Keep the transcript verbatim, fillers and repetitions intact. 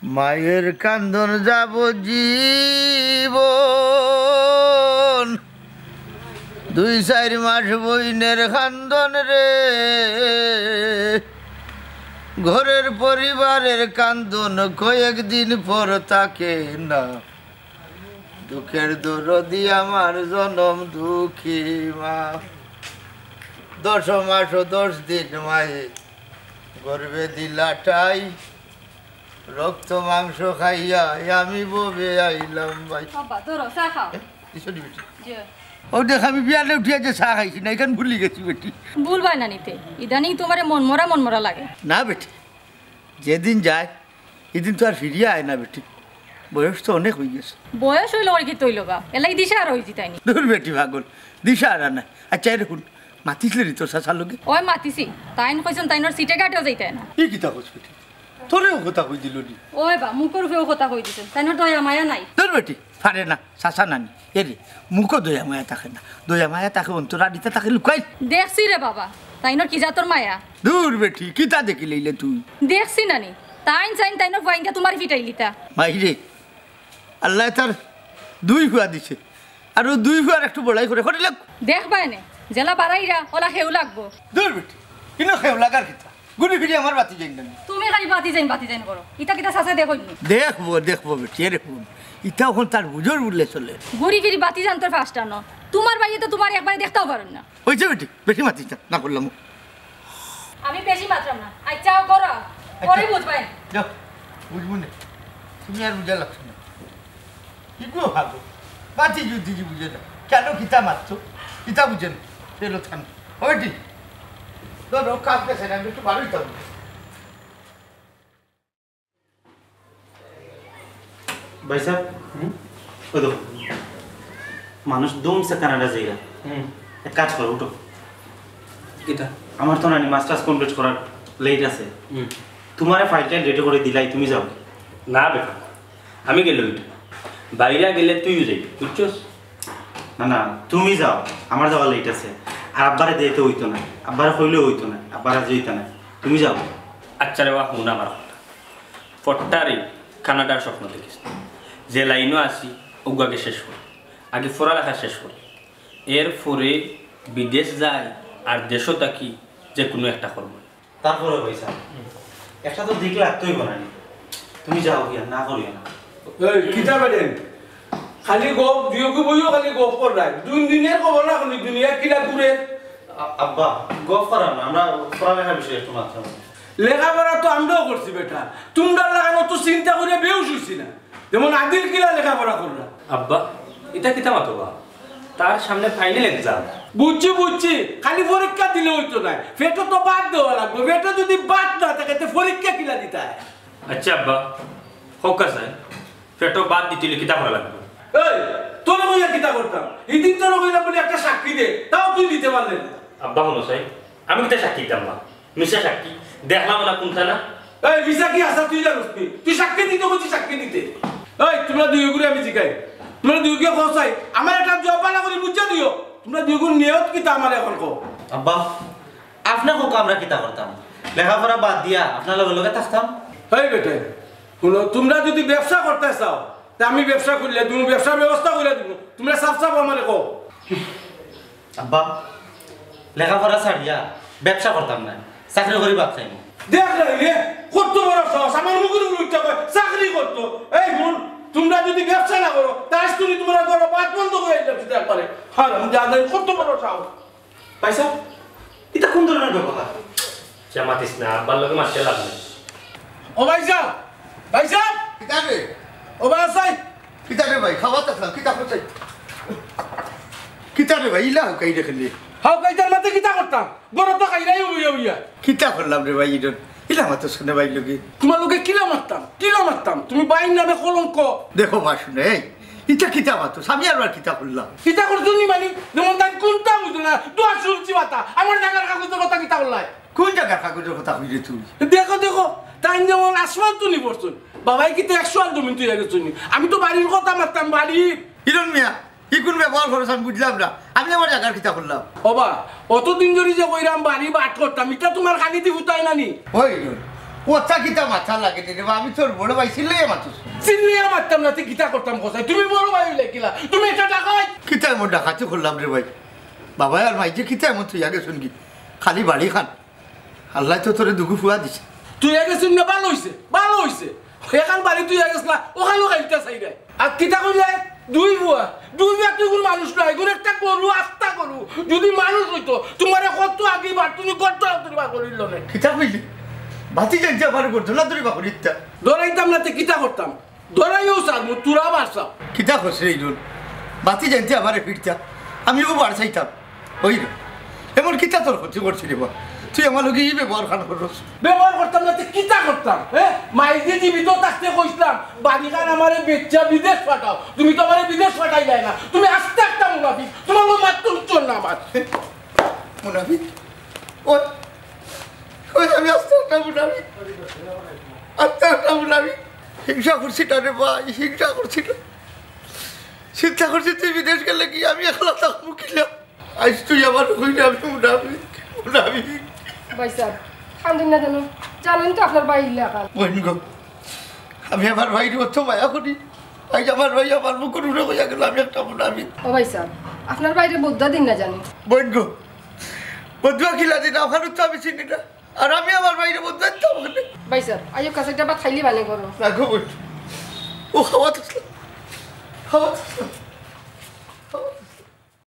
মায়ের কান্দন যাবজ্জীবন, দুই চাইর মাস বইনের কান্দন রে, ঘরের পরিবারের কান্দন কয়েকদিন পর থাকে না। দুঃখের দরদি আমার জনম দুঃখী মা, দশ মাস ও দশ দিন মায়ে গর্ভে দিলাটাই, রক্ত মাংস খাইয়া আমি ভবে আইলাম ভাই। বাবা, ধরো, চা খাও। এ, ইসরি বেটি। জি। ও দেখ, আমি বিয়ালে উঠিয়া যে চা খাইছি না, এখান ভুলি গেছি বেটি। ভুলবায় না নিতে, ইদানিং তোমারে মন মরা মন মরা লাগে। না বেটি, যেদিন যায়, এদিন তো আর ফিরিয়া আয় না বেটি, বয়স তো অনেক হই গেছে। বয়স হইল আর কি তৈল বা, এলাই দিশা আর হই জিতায়নি। দূর বেটি পাগল, দিশা আর নাই। আচ্ছা, এরে হুন, মাতিসলে নি তোর চাচার লগে? ওই মাতিছি, তাইন কইছন তাইনর সিটে গাটেও যাইতায় না। ই কিতা কস বেটি? তোরেও কথা কই দিল নি? ওই বা, মুখর উপরেও কথা কই দিছন, তাইনর দয়া মায়া নাই। দূর বেটি, পারে না, চাচা নানি। এরে, মুখো দয়া মায়া থাকে না, দয়া মায়া থাকে অন্তরারিতা থাকে লুকাই। দেখছি রে বাবা, তাইনর কি জাতর মায়া। দূর বেটি, কিতা দেখি লইলে তুই? দেখছি নানি, তাইন চাইন তাইনর ফুয়াইন্তে তোমার ফিটাইলিতা। মাইরে, আল্লায় তার দুই ফুয়া দিছে, আর ও দুই ফুয়ার একটু বড়াই করে, করে লাগ। দেখবায় নে, জেলা বাড়াইরা, ওলা খেউ লাগবো। দূর বেটি, কিনো খেউ লাগার কিতা? ঘুরি ফিরি আমার বাতি যাইন না। তুমি খালি বাতি যাইন, বাতি যাইন করো। ইতা কিতা চাচা দেখইন নি? দেখবো, দেখবো বেটি, এরে হুন। ইতা অখন তার বুঝর বুলে চলে। ঘুরি ফিরি বাতি যান তোর ফার্স্ট আনো। তোমার বাইয়ে তো তোমার একবারে দেখতাও পারইন না। হইছে বেটি, বেশি মাতিস না, না করলাম। আমি বেশি মাতরাম না। আচ্ছা, ও করো। আচ্ছা। পরে বুঝবায়। যাও, বুঝবো না। তুমি আর বুঝা লাগছে না। কি গো ভাগো? বাতি যদি বুঝে না। কেন কিতা মারছো? কিতা বুঝে না? চলো থাম। ও বেটি, ধরো, কাজ গেছে না, একটু বারোই তো। ভাই সাহেব, হুম? ওই দেখো, মানুষ দুমছে কানাডা যাইরা। হুম। এক কাজ করো, উঠো। কিতা? আমার তো নানি মাস্টার্স কমপ্লিট করার লেট আছে। হুম। তোমারে ফাইলটা রেডি করে দিলাই, তুমি যাও। না বেটা, আমি গেলে ওইটা। বাইরে গেলে তুইও যাইবি, বুঝছস? না, না, তুমি যাও, আমার যাওয়া লেট আছে। আর আব্বারে দিতে হইতো না, আব্বারে কইলেও হইতো না, আব্বার আজ হইতো না, তুমি যাও। আচ্ছা রে বা, হুন আমার কথা। ফট্টারে কানাডার স্বপ্ন দেখিস না। যে লাইনও আছি, ওগু আগে শেষ কর। আগে পড়ালেখা শেষ কর। এরপরে বিদেশ যায়, আর দেশও থাকি, যে কোনো একটা কর্ম। তারপরে ভাই সাহেব, একটা তো দিক লাগতোই বানানি। তুমি যাও গিয়া, না করিও না। এই, কিতা বেটা? খালি গপ, দুইওগু বইও খালি গপ কররায়। দুই দিনের খবর না খালি দুনিয়া কিলা ঘুরে। আ-, আব্বা, গপ করার না, আমরা পড়ালেখার বিষয়ে একটু মাতরাম। লেখাপড়া তো আমরাও করছি বেটা, তোমরার লাখান অত চিন্তা করিয়া বেহুশ হইছি না। যেমন আদিল কিলা লেখাপড়া কররা। আব্বা, ইতা কিতা মাতো বা? তার সামনে ফাইনাল এক্সাম। বুঝছি, বুঝছি, খালি পরীক্ষা দিলে হইতো নায়, পেটো তো ভাত দেওয়া লাগবো, পেটো যদি ভাত না থাকে, তে পরীক্ষা কিলা দিতায়? আচ্ছা আব্বা, হক আছে, পেটো ভাত দিতে হইলে কিতা করা লাগবো? এই, তোরে কইয়া কিতা করতাম? ইদিন তোরে কইলাম বলে একটা সাক্ষী দে, তাও তুই দিতে পারলে না। আব্বা, হুনো চাই, আমি কিতা সাক্ষী দিতাম বা? মিছা সাক্ষী? দেখলাম না কোনটা না? এই, মিছা কি হাছা তুই জানোস নি? তুই সাক্ষী দিতে কইছি, সাক্ষী দিতে। এই, তোমরা দুইওগুরে আমি জিগাই। তোমরা দুইওগুরে কও চাই, আমার একটা জবাব বালা করি বুঝা দিও। তোমরা দুইওগুর নিয়ত কিতা আমারে এখন কও। আব্বা, আপনে কউক্কা আমরা কিতা করতাম? লেখাপড়া বাদ দিয়া আপনার লগে লগে থাকতাম। এই বেটা, হুনো, তোমরা যদি ব্যবসা করতায় চাও, তে আমি ব্যবসা খুললে দিমু, ব্যবসার ব্যবস্থা করিয়া দিমু। তোমরা সাফ সাফ আমারে কও। আব্বা, লেখাপড়া ছাড়িয়া ব্যবসা করতাম না, চাকরি করি ভাত খাইমু। দেখ না রে, কত বড় সাহস, আমার মুখর উপরে উঠা কয় চাকরি করতো। এই হুন, তোমরা যদি ব্যবসা না করো, তে আইজ তুমি তোমরা করো, ভাত বন্ধ করি দিতাম একবারে। হারামজাদা, কত বড় সাহস। ভাই সাহেব, ইটা কোন ধরনের ব্যবহার? যা মাতিস না, আব্বার লগে মাততে লাভ নাই। ও ভাই সাহেব, ভাই সাহেব। কিতা রে? ও ভাই সাহেব। কিতা রে ভাই, খাওয়াত আছলাম, কিতা করছাই? কিতা রে ভাই, ইলা হুকাই রেখে নে। হাউকাইতার মাঝে কিতা করতাম? বড় তো খাইলাই হইয়া হইয়া। কিতা করলাম রে ভাই, ইডন? ইলা মাতস কেনে ভাই লগে? তোমার লগে কিলা মাততাম? কিলা মাততাম? তুমি ভাইর নামে কলঙ্ক। দেখো বা হুনো, এই, ইটা কিতা মাতস? আমি আর কিতা করলাম? কিতা করছো নি মানে? যেমন তাই কোনটা বুঝো না, দোয়া শুনছি মাতা। আমার জাগার কাগজর কথা কিতা করলায়? কোন জাগার কাগজর কথা কইরে তুই? দেখো, দেখো, তাই যেমন আসমান তো নি পড়ছুন। বাবাই কিতা একশো আর জমিন তুই গেছো নি? আমি তো বাড়ির কথা মাততাম, বাড়ির। হিরণ মিয়া, ই কোন ব্যবহার করছ আমি বুঝলাম না। আমি আমার জাগার কিতা করলাম? ওবা, অতদিন ধরি যে কইরাম বাড়ি বাট করতাম, ইটা তোমার খালি দি হুতায় না নি? ওই হিরণ, কথা কিতা মাথা লাগে নি রে বা, আমি তোর বড় ভাই, চিল্লাইয়া মাতুস। চিল্লাইয়া মাততাম না, তে কিতা করতাম কছাই? তুমি বড় ভাই অইলে কিলা? তুমি একটা ডাকাইত। কিতা এমন ডাকাতি করলাম রে ভাই? বাবায় আর মাইয়ে কিতা এমন থইয়া গেছইন গি? খালি বাড়ি খান। আল্লায় তো তোরে দুগু ফুয়া দিছে। থইয়া গেছইন না, ভালা অইছে, ভালা অইছে। অখান বাড়ি থইয়া গেছলা, অখানও খাইলতা চাইরায়। আর কিতা কইলে? দুই ফুয়া, দুই ফুয়া তো ইগুন মানুষ নায়, ইগুন একটা গরু, আস্তা গরু। যুদি মানুষ অইতো, তুমারে কত আগেই বার, তুমি গর্ত তুলি বার করিল নে। কিতা কইলি? বাতি জানতে আমার গর্ত না ধরি বাকরি ইত্যা। ধরাইতাম না তে কিতা করতাম? ধরাইও স্যার, মু তুরা বারসাও। কিতা কছ রে ইলুন? বাতি জানতে আমারে ফিরতা, আমিও বারসাইতাম। ওই রে, এমন কিতা তোর ক্ষতি করছি রে বা? তুই আমার লগে ই ব্যবহার খান করস। ব্যবহার করতাম না, তে কিতা করতাম? হ্যাঁ, মাইজি জীবিত থাকতে কইছলাম, বাড়িখান আমারে বেচিয়া বিদেশ পাঠাও। তুমি তো আমারে বিদেশ পাঠাইলায় না, তুমি আস্তা একটা মুনাফিক। তুমার লগে মাততে ইচ্ছা অর না আমার। মুনাফিক? ওই, ওই আমি আস্তা একটা মুনাফিক। আস্তা একটা মুনাফিক। হিংসা করছি না রে ভাই, হিংসা করছি না। চিন্তা করছি তুই বিদেশ গেলে কি আমি একলা থাকমু কিলা? আইজ তুই আমারে কইরে আমি মুনাফিক, মুনাফিক। ভাইসাব, কান্দইন না যেন, জানইন তো আপনার ভাই ইলাখান। বইন গো, আমি আমার ভাইরে অত মায়া করি। আইজ আমার ভাই আমার মুখর উপরে কইয়া গেল আমি একটা মুনাফিক। ও ভাইসাব, আপনার ভাইরে বদদোয়া দিন না জানি। বইন গো, বদদোয়া কিলা দিন, অখানও তো আমি চিনি না। আর আমি আমার ভাইরে বদদোয়া দিতাম কেনে? ভাইসাব, আইও কাছে একটা ভাত খাইলি বানে করো। রাখো বইন। ও খাওয়াত আসলাম। খাওয়াত আসলাম।